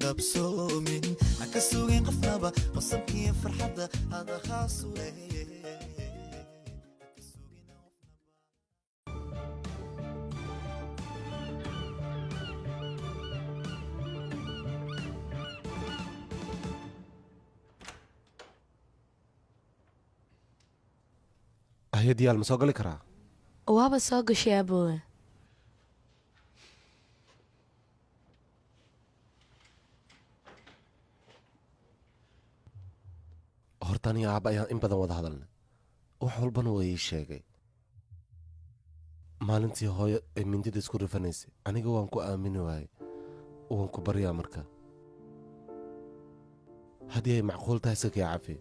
Qabsoomin ha ka sugin qofnaba qosolkiyo farxadda hada khaasu leh. Ahya, diyaal ma soo gali karaa? Waaba soo gashay, aboowe. Horta aniga aabba ayaan in badan wada hadalnay, wax walbana waa ii sheegay. Maalintii hooyo ee mindida isku rifanaysay aniga waan ku aamini waayey. Waan ku baryaa marka, haddii ay macquul tahay, iska kii cafi.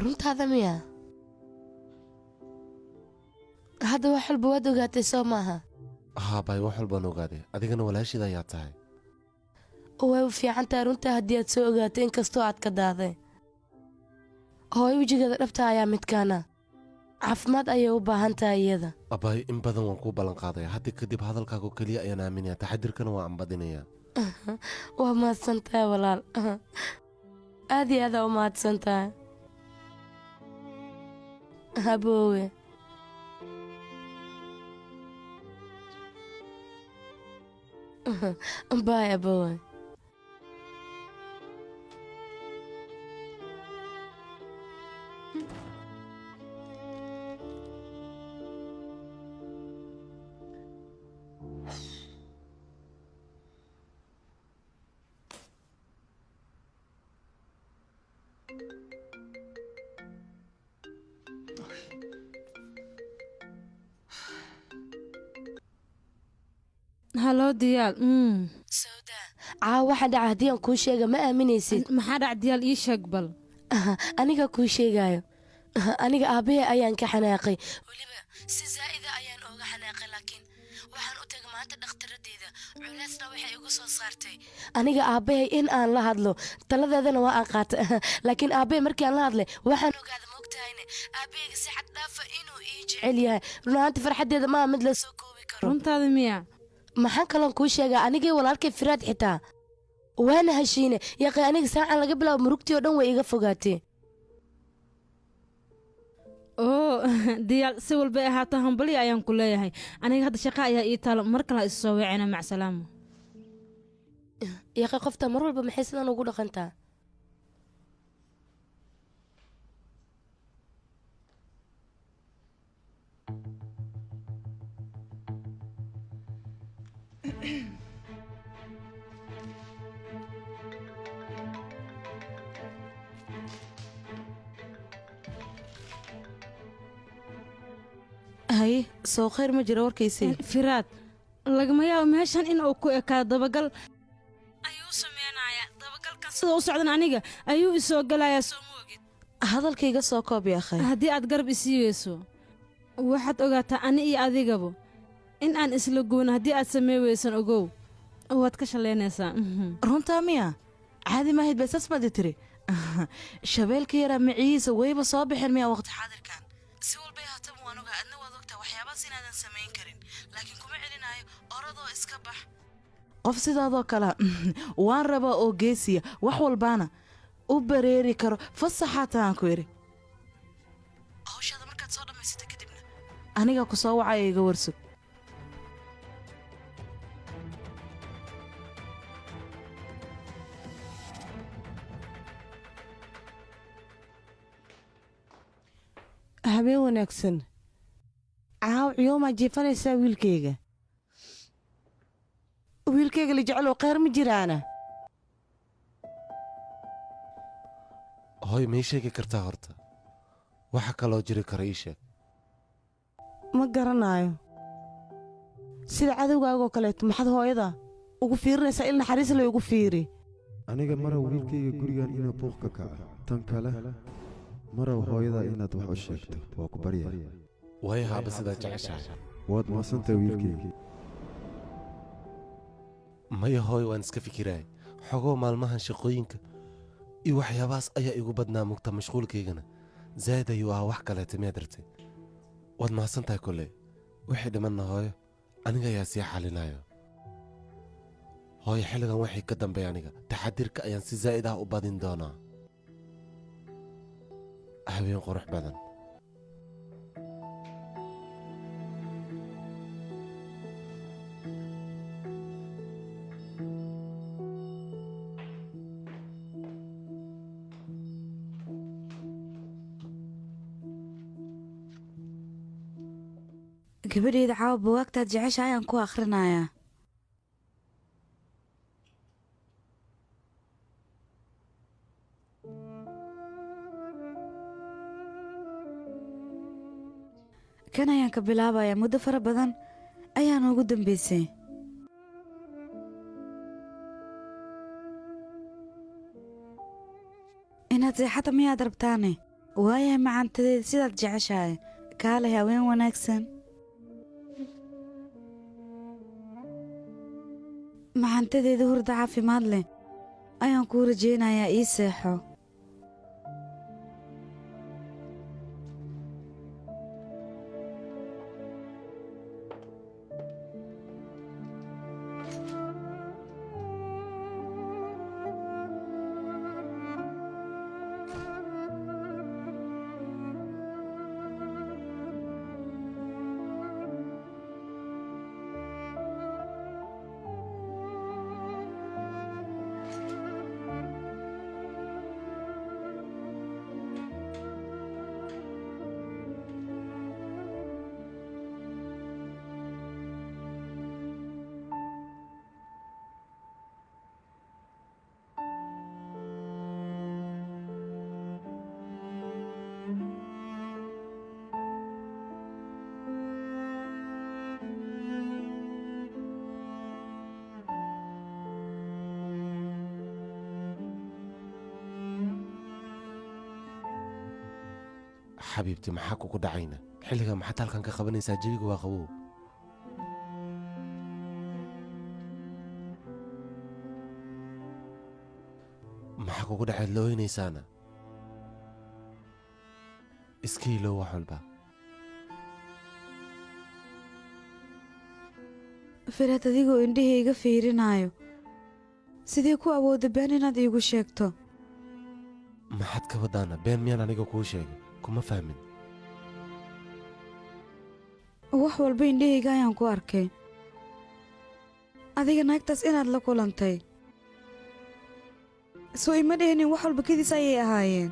Runtaada miya? Hadda wax walba waad ogaatay, soo maaha? Haa baay, wax walbaan ogaaday. Adigana walaashiida ayaa tahay. Way u fiican tahay runtaa haddii aad soo ogaatay, inkastoo aad ka daaday. Hooyo wejigeeda dhabta ayaa midkaana caafimaad ayay u baahan tahay iyada. Abaay, in badan waan kuu ballan qaadaya, hadda kadib hadalkaago keliya ayaan aaminaya, taxadirkana waa aan badinayaa. Waa mahadsan tahay, walaal. Aad iyo aadaa u mahadsan tahay, aboowe. Bye, aboowe. Hello, Diyaal. Caawa waxa dhaca haddii aan kuu sheega, ma aaminaysid. Maxaa dhac, Diyaal? Ii sheeg bal. Aniga kuu sheegaayo. Aniga aabbahe ayaan ka xanaaqay, weliba si zaa'ida ayaan ooga xanaaqay, laakiin waxaan u tagay maanta dhakhtaradeyda. Culeysna waxay igu soo saartay aniga aabbahay in aan la hadlo, taladeedana waa aan qaatay. Laakiin aabbahay markii aan la hadlay, waxaan ogaaday, moogtahayne, aabbahayga si xad dhaafa inuu ii jecel yahay. Run ahaantii farxaddeeda maaha mid la soo koobi karo. Runtaada miya? Maxaan kaloon kuu sheegaa? Anigii walaalkay Firaad xitaa waana heshiine. Yaqay, aniga saacan laga bilaabo murugtii oo dhan way iga fogaatee. Oo Diyaal, si walbay ahaato hambalyo ayaan ku leeyahay. Aniga hadda shaqa ayaa ii taalo, mar kale isu soo wacayna. Macsalaamo. Yaqay, qofta mar walba maxay sidan ugu dhaqantaa? Haye, soo khayr ma jiro warkaysii? Firaad lagama yaabo meeshan in uu ku ekaado. Dabagal ayuu sameynayaa. Dabagalkan sida u socdan aniga ayuu isoo gelayaa, soo ma ogid? Hadalkayga soo koob, yaakhay. Haddii aad garab isii weyso, waxaad ogaataa ani iyo adigaba in aan isla goyno. Haddii aad samey weysan, ogow, waad ka shalaynaysaa. Runtaa miya? Caadi maahid bay, saas baadi tiri. Shabeelka yaraa micihiisa wayba soo bixin miya waqti xaadirkan? Si walbay haataba waan ogaa, adna waad ogtaa waxyaabahaas inaadan samayn karin, laakiin kuma celinaayo. Oradoo iska bax. Qof sidaadoo kale waan rabaa oo geesiya, wax walbaana u bareeri karo. Fasaxaataa aan ku idhi. Hawshaada markaad soo dhammaysata kadibna aniga ku soo wacaya, iga warsug. Habeen wanaagsan. Caaw ciyoomaa jiifanaysaa, wiilkayga? Wiilkayga la jeclow, kheyr ma jiraana? Hooy, ma ii sheegi kartaa horta waxa kaloo jiri kara? Ii sheeg. Ma garanaayo. Sida cadowgaagoo kaleeto maxaad hooyada ugu fiirinaysaa? Il naxariis lay ugu fiiri. Aniga marow wiilkayga gurigan inuu buuq ka kaco. Tan kale, marow hooyada inaad wax u sheegto, waa ku baryaa. Waayo haaba, sidaa jeceshahay. Waad mahadsantahay, wiilkayga. Maya hooy, waan iska fikiraay xogoo. Maalmahan shaqooyinka iyo waxyaabahaas ayaa igu badnaa, mugta. Mashquulkaygana zaa'id ayuu ahaa. Wax kaleeta miyaad rabtay? Waad mahadsan tahay. Kolley wixii dhimanna, hooyo, aniga ayaa sii xalinayo. Hooyo, xilligan waxay ka dambeeya aniga taxadirka ayaan si zaa'id ah u badin doonaa. Habeen qurux badan. Gabadheyda, caawa buwaagtaad jecesha ayaan ku akhrinayaa. Kan ayaan ka bilaabayaa. Muddo fara badan ayaan ugu dambeysay. Inaad seexata miyaad rabtaane? Waayahay macaantadeeda, sidaad jeceshahay. Kaalay, haween wanaagsan. Macantadeeda, hurda caafimaad leh ayaan kuu rajaynayaa. Ii seexo. Xabiibti, maxaa kugu dhacayna xilligan? Maxaad halkan ka qabanaysaa? Jawiga waa qabow. Maxaa kugu dhacayd la ooynaysaana? Iska ilow wax walba. Firaad, adigoo indhahayga fiirinaayo, sidee ku awoodda been inaad iigu sheegto? Maxaad ka wadaana? Been miyaan aniga kuu sheegay? Kuma fahmin. Wax walba indhahayga ayaan ku arkay, adiga naagtaas inaad la kulantay. Soo ima dhehnin wax walba kadiis ayay ahaayeen?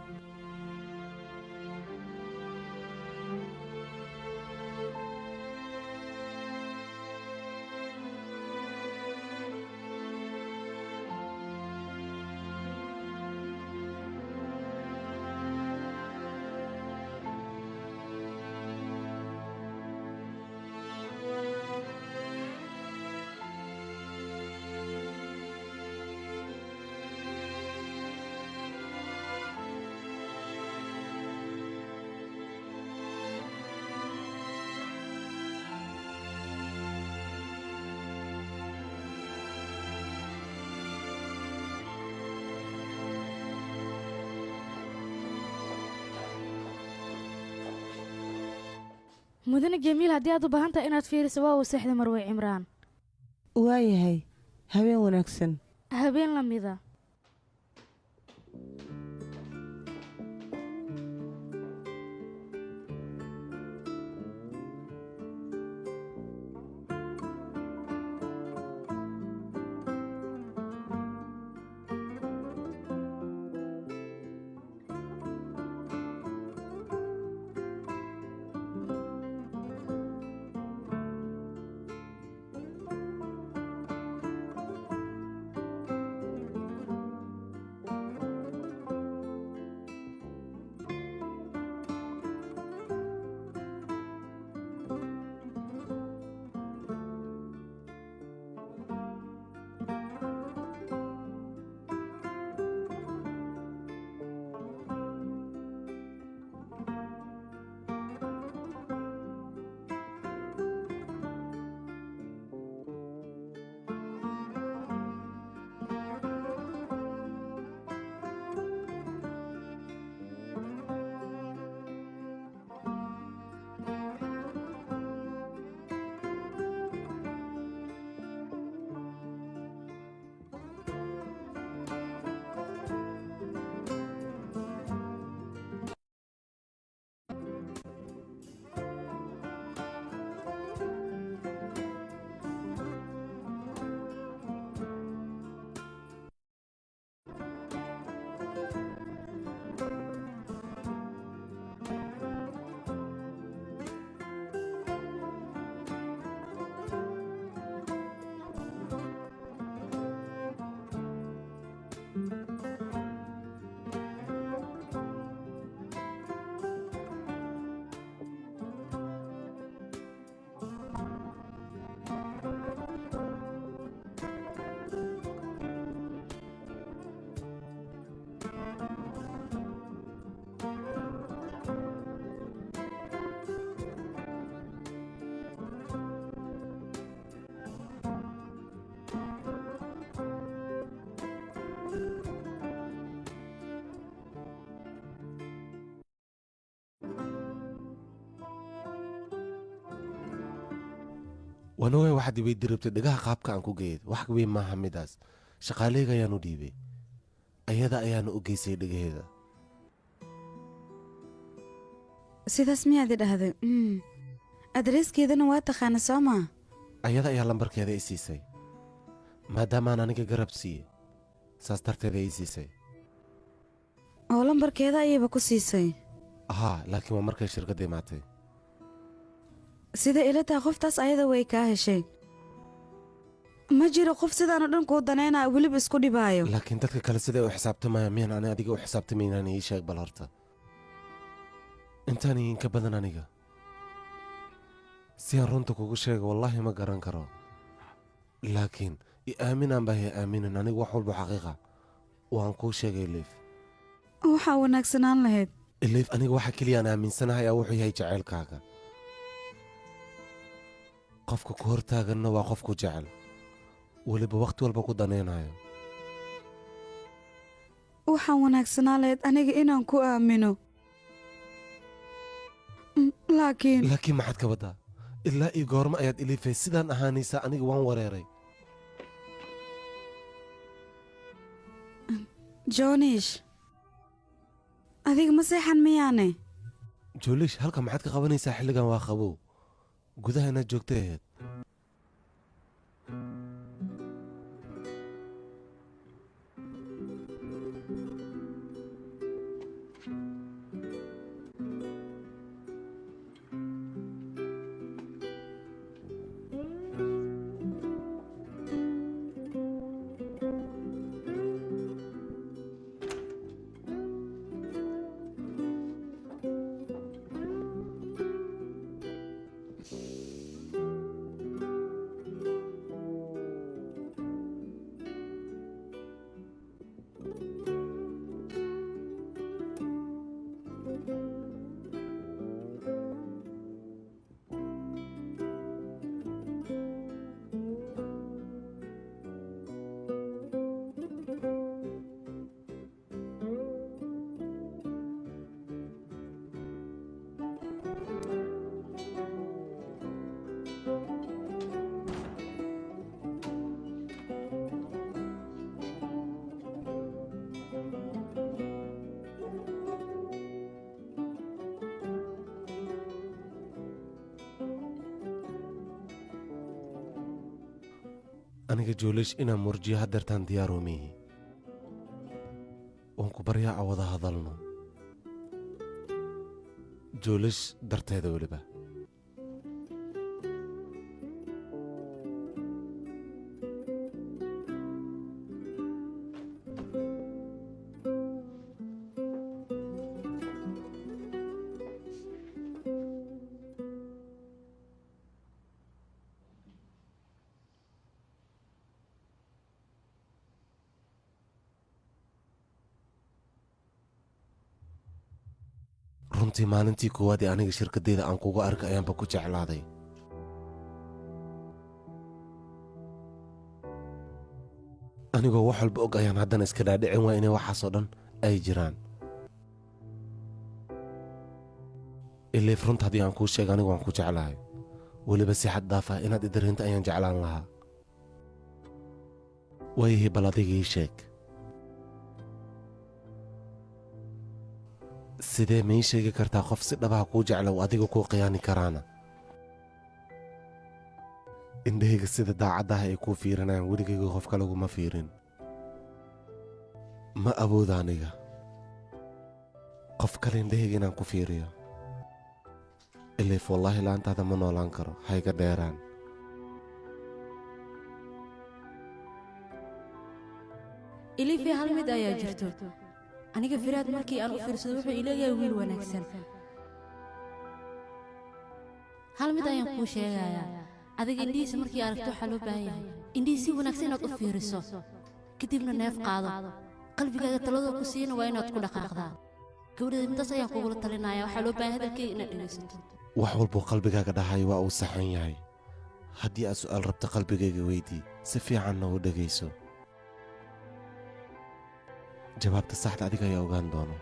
Mudane Jamiil, haddii aad u baahan tahay inaad fiiriso, waa uu seexday Marwey Cimraan. Waayahay, habeen wanaagsan. Habeen la mida. Waan ogahay waxaad i weydii rabtay dhagaha qaabka aan ku geeyay. Wax weyn maaha midaas. Shaqaaleyga ayaan u dhiibay, ayada ayaana u geysay dhagaheeda. Sidaas miyaad i dhahday? Adreeskeedana waa taqaana soo maa? Ayada ayaa lambarkeeda i siisay, maadaamaan aniga garab siiyey, saas darteeda i siisay. Oo lambarkeeda ayayba ku siisay? Haa, laakiin waa markay shirkadda imaatay. Sida ila taha qoftaas ayada way kaa heshay. Ma jiro qof sidaanoo dhan kuu danaynaayo, weliba isku dhibaayo. Laakiin dadka kale siday u xisaabtamayaan miyaan ani adiga u xisaabtamaynaan? Ii sheeg bal horta, intaan idinka badan aniga si aan runta kugu sheego wallaahi ma garan karo, laakiin i aaminaan baa aaminin. Anigu wax walba xaqiiqa waan kuu sheegay Liif. Waxaa wanaagsanaan lahayd Liif, aniga waxa keliya aan aaminsanahay ayaa wuxuu yahay jaceylkaaga. Qofka ku hortaaganna waa qofku jecel, weliba wakhti walba ku danaynayo. Waxaa wanaagsanaan lahayd aniga inaan ku aamino, laakiin laakiin maxaad ka waddaa? Ilaa iyo goorma ayaad Iliifay sidaan ahaanaysaa? Aniga waan wareeray. Jonish, adiga ma seexan miyaane? Joolish, halka maxaad ka qabanaysaa xilligan? Waa qabow, gudaha inaad joogtay ahayd. Aniga Joolish inaan murjiyo haddeertaan diyaar umihi. Waan ku baryaa a wada hadalno Joolish darteeda weliba. Runtii maalintii koowaad ee aniga shirkadeyda aan kuga arkay ayaanba ku jeclaaday. Anigoo wax walba og ayaan haddana iska dhaadhicin waa inay waxaasoo dhan ay jiraan. Iliif, runta haddii aan kuu sheego, anigu waan ku jeclahay, weliba si xad dhaaf ah inaad idareento ayaan jeclaan lahaa. Waayahay, bal adiga ii sheeg, sidee ma ii sheegi kartaa qof si dhabaha kuu jecla uu adiga kuu khiyaani karaana? Indhahayga sida daacaddaha ay kuu fiirinayaan weligayga qof kaleguma fiirin. Ma awooda aniga qof kale indhahayga inaan ku fiiriyo. Iliif, wallaahi la'aantaada ma noolaan karo, hayga dheeraan. Iliifi, hal mid ayaa jirto. Aniga Firaad markii aan u fiirsado wuxuu ileeyahay wiil wanaagsan. Hal mid ayaan kuu sheegayaa. Adiga indhihiisa markii aragto waxaa loo baahan yahay indhihiis si wanaagsan inaad u fiiriso, kadibna neef qaado. Qalbigaaga taladoo ku siina waa inaad ku dhaqaaqdaa. Gabadheeda, midaas ayaan kugula talinaya. Waxaa loo baahan hadalkayga inaad dhegaysato. Wax walbuu qalbigaaga dhahay waa uu saxan yahay. Haddii aad su'aal rabto qalbigayga weydii, si fiicanna u dhegayso. Jawaabta saxda adiga ayaa ogaan doono.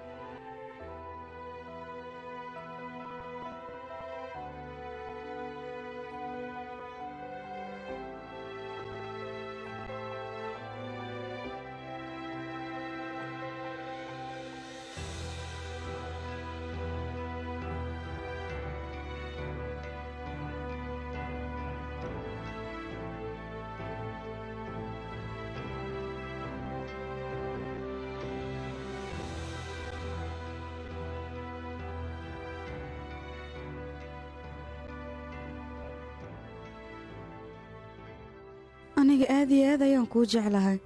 Aniga aad iyo aad ayaan kuu jeclahay.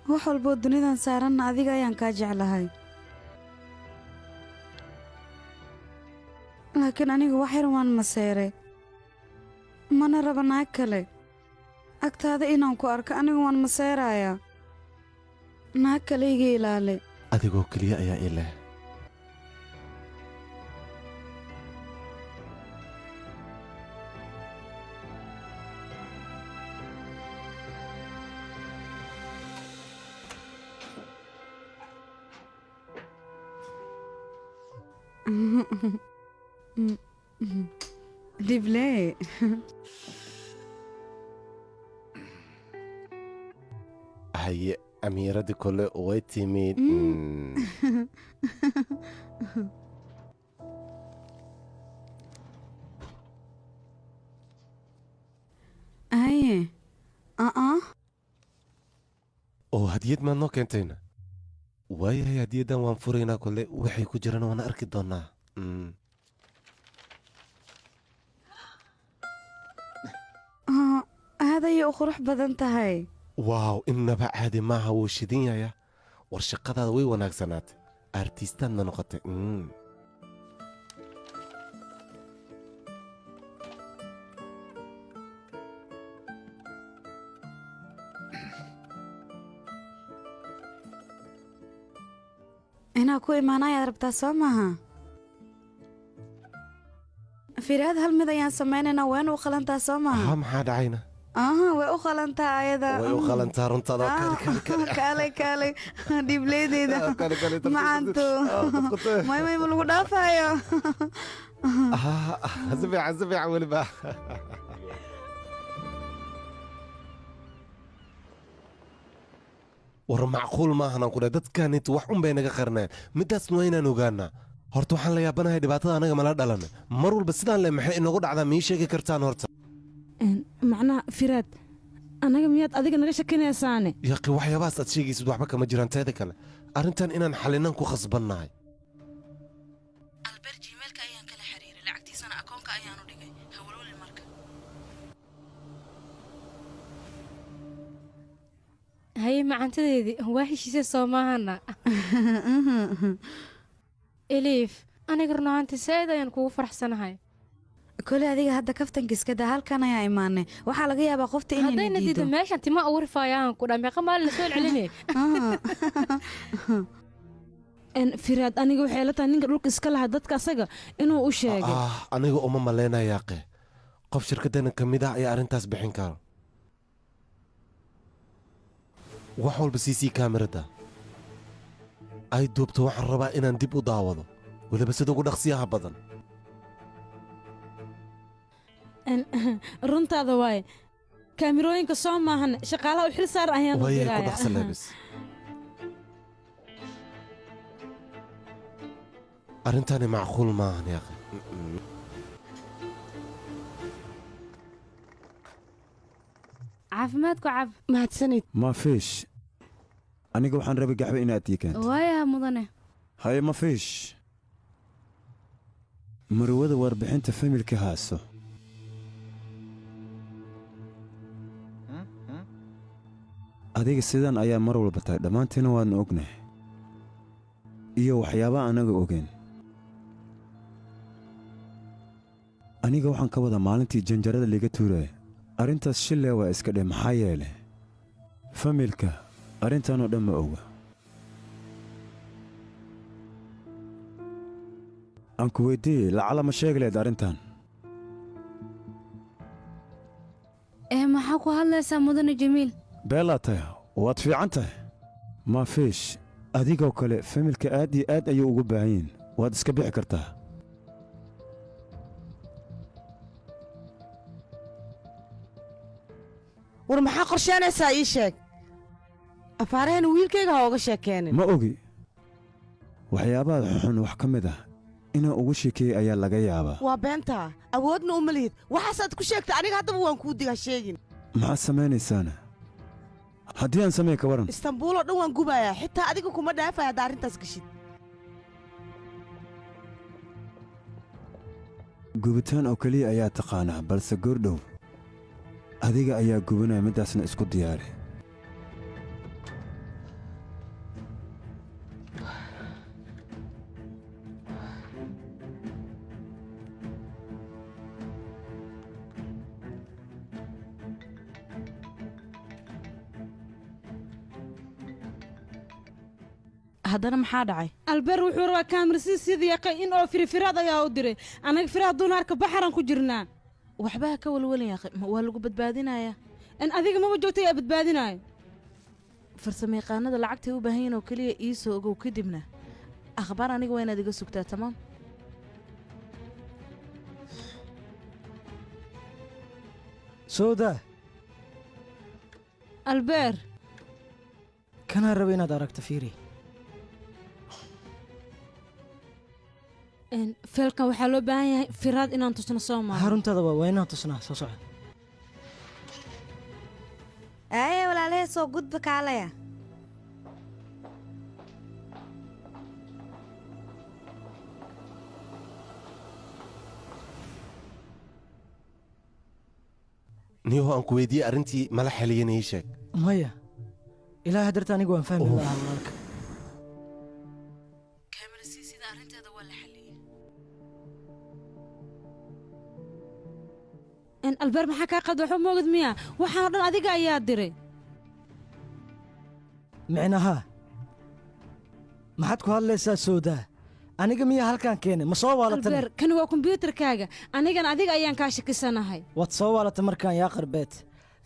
Wax walboo dunidan saaranna adiga ayaan kaa jeclahay. Laakiin aniga wax yar waan maseeray. Mana raba naag kale. Agtaada inaan ku arko aniga waan maseerayaa. Naag kale iga ilaali. Adigoo keliya ayaa ii leh. Dible. Haye amiiradii kole way timid. Haye. Oo hadiyad maad noo keentayna? Waayahay, hadiyaddan waan furaynaa kole, waxay ku jiraan waan arki doonaa. Aad ayay u qurux badan tahay. Waaw, innaba caadi maaha, wuu shidan yayaa. War shaqadaada way wanaagsanaatay, artiistaadna noqotay. Inaa ku imaana ayaad rabtaa soo maaha? Fiiraad hal mid ayaan samaynaynaa, wayna u qalantaa soo maaha? Haa, maxaa dhacayna? Aha, way u qalantaa ayada. Way u qalantaa runtaada. Kale kale. Kaalay kaalay dhibleydeyda. Kale kale tartiib. Macanto. May may ma lagu dhaafayo. Si fiican, si fiican weliba. War macquul maahan aan ku dhahay, dadkanit wax un bay naga qarneen, midaasna waa inaan ogaanaa. Horta waxaan la yaabanahay dhibaatada anaga mala dhalan mar walba sidaan le maxay inoogu dhacdaa, mii sheegi kartaan horta? Macnaha Firaad, anaga miyaad adiga naga shakinaysaane? Yaqi, waxyaabahaas aad sheegaysid waxba kama jiraan. Teeda kale arrintan inaan xalinaan ku khasbannahay. Albeer gmailka ayaan kala xiriiray, lacagtiisana akoonka ayaanu dhigay. Hawlwali marka. Haye macantadeedii, waa heshiisay soo maahana? Eliif, aniga run ahaantii saaid ayaan kugu faraxsanahay. Kole adiga hadda kaftanka iska daa, halkan ayaa imaanay. Waxaa laga yaabaa qofta inayna haddayna diido. Diido meeshan tima ugu rifaayaan ku dhaa meeqa maalin lasoo celcelinay. Firaad, aniga waxay la tahay ninka dhulka iska lahaa dadka asaga inuu u sheegay. Aniga uma malaynaya yaaqe, qof shirkaddeena ka mid ah ayaa arrintaas bixin karo. Wax walba cc kaamirada ay duubto, waxaan rabaa inaan dib u daawado weliba sida ugu dhaqsiyaha badan. Runtaada waaye, kaamirooyinka soo maahan shaqaalaha u xil saar ayaan u Waayay ku dirayaa. dhaqsa leebis. Arrintani macquul maahan yaaqe. Caafimaadku cab. Mahadsanid. Ma fiish, aniga waxaan rabay gaxwe inaad ii keento. Waayaha mudane. Haye, ma fiish, marwada warbixinta familka haaso. Adiga sidan ayaa mar walba tahay, dhammaantiina waadna ognahay iyo waxyaaba anaga ogeen. Aniga waxaan ka wadaa maalintii janjarada liiga tuuraya, arrintaas shillee waa iska dheh, maxaa yeelay familka arrintanoo dhan ma oga. Aan ku weyddiiyey, lacala ma sheegi lahayd arrintan? Ee maxaa ku hadlaysaa mudane Jamiil? Beelaa tahay, waad fiican tahay. Ma fiish, adigoo kale familka aad iyo aad ayuu ugu baahan yihin, waad iska bixi kartaa. War maxaa qorsheenaysaa ii sheeg? Afaarahana wiilkayga ha ooga sheekeenin. Ma ogi, waxyaabaha xunxun wax ka mid ah inaan ugu sheekeeyey ayaa laga yaabaa. Waa beentaa, awoodna uma lihid waxaasaad ku sheegtay. Aniga haddaba waan kuu diga, ha sheegin. Maxaad samaynaysaana haddii aan sameyn ka waran? Istanbuul oo dhan waan gubayaa, xitaa adiga kuma dhaafaya haddaa arrintaas geshid. Gubitaan oo keliya ayaa taqaanaa, balse goordhow Adiga ayaa gubanaya, midaasna isku diyaari. Haddana maxaa dhacay? Albeer wuxuu rabaa kaamirsi sidii yaqay in oo firifiraad ayaa u diray. Anaga firaha duunaarka baxaran ku jirnaa. Waxba ha ka walwalin yaqay, waa lagu badbaadinayaa. In adiga maba joogtay yaa badbaadinayo. Farsamayaqaanada lacagtay u baahan yihiin oo keliya ii soo ogow, kadibna akhbaar aniga waa inaad iga sugtaa. Tamaam. Soodaa. Albeer, kanaa raba inaad aragto, fiiri. Feelkan waxaa loo baahan yahay firaad inaan tusno, soo maa? Xaruntada waa inaan tusnaa. Soo soco. Aaye walaalahee, soo gudba, kaalaya. Niyaho, aan ku weydiiyey, arrintii mala xaliyana? Ii sheeg. Maya, ilaa hadarta anigu waan fahmi lahaa, walaalka. Sida arrinteeda waa la xaliyey. Albeer, maxaa kaa qad? Waxba moogid miya? Waxaan oo dhan adiga ayaa diray. Micnaha maxaad ku hadlaysaa, Soodaa? Aniga miyaa halkaan keenay? Ma soo waalatay? Albeer, kani waa kombiyuutarkaaga, anigana adiga ayaan kaa shakisanahay. Waad soo waalatay markaan, yaa qarbeed.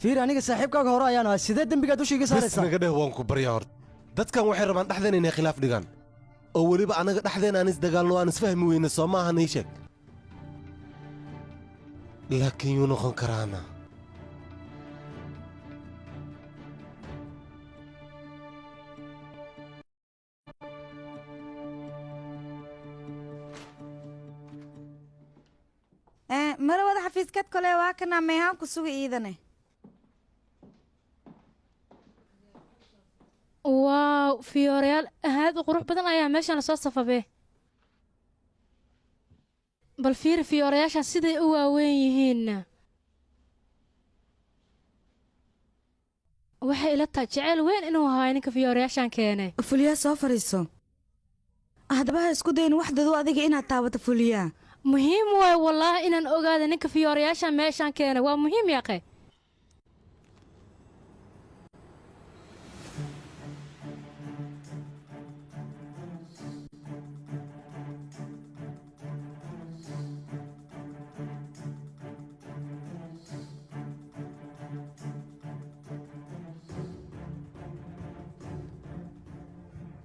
Fiir, aniga saaxiibkaaga hore ayaan ahay, sidee dembigaad dusha iga Bas. Saaraysaa. Naga dheh, waan ku baryaa horta. Dadkan waxay rabaan dhexdeen inay khilaaf dhigaan, oo weliba annaga dhexdeen aan isdagaalno, aan isfahmi weyne, soo ma ahan? Ii sheeg, laakiin yuu noqon karaana? Marawada xafiiskad kole waa kanaa, meehaan ku suga iidane. Waaw, fiyoorayaal aad u qurux badan ayaa meeshan lasoo safabee. Bal fiiri fiyoorayaashan siday u waaweyn yihiinna. Waxay ila tahay jeceyl weyn inuu ahaa ninka fiyoorayaashan keenay. Fuliyaa, soo fadhiiso. Haddaba ha isku dayin waxdadu adiga inaad taabato, Fuliyaa. Muhiim waay wallaahi inaan ogaada ninka fiyoorayaashan meeshan keenay, waa muhiim yaqe.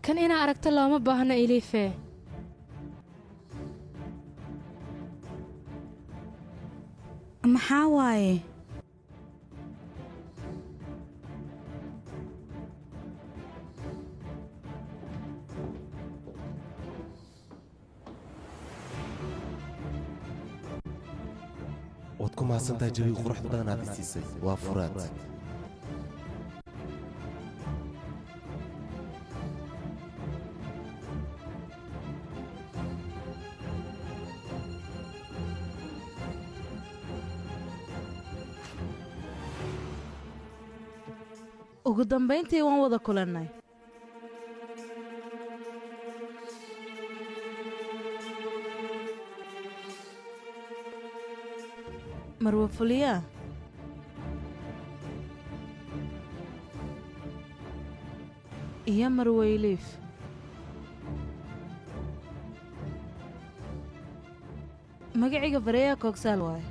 Kan inaa aragto looma baahno, Iliife. Maxaa waaye? Waad ku mahadsantahay jawiga quruxda badan aad i siisay. Waa furaad. Ugu dambayntii waan wada kulannay. Marwa Fuliyaa iyo Marweyliif. Magacayga Fareeya Koogsaal waaye.